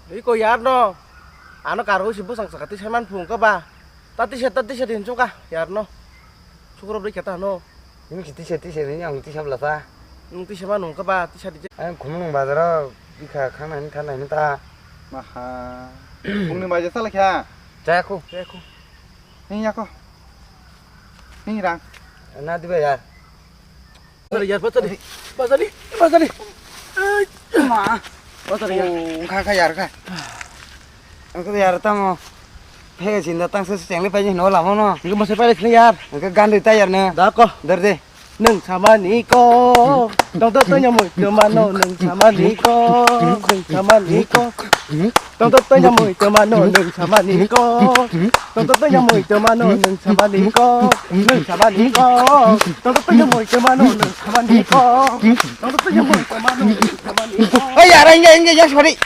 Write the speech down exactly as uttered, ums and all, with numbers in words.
Iko yar no. Ano karo si bwsang saka tisa man phung ka ba. Ta tisa, ta tisa din chuka yar no. Chukro bri kata no. Nung si tisa, tisa ni ang tisa bla ta. Nung tisa man nung ka ba, tisa di. Ang khumung bazaro bikha khang nani tha nani ta. Maha. Phung ni baje sala kya? Cha khu. Cha khu. Ni yako. Ni rang. Na di ba yar. Pasal yar, pasal di. Pasal di, pasal di. Ai, ma. Pasal yar. Oh, kha, kha yar, kha. Ang kha yar tamo. Phege sinda tang se chengli pai no lamo no. Ngi mo se pai le yar. Ang kha gandri ta yar ne. Da ko. Dar de. Nung samani ko. Tong to to nyamui to mano nung samani ko. Nung samani ko. Tong to to nyamui to mano nung samani ko. Tong to to nyamui to mano nung samani ko. Nung samani ko. Tong to to nyamui to mano nung samani ko. Tong to to nyamui to mano nung samani ko. Oi, yar, inge, inge, yang sorry.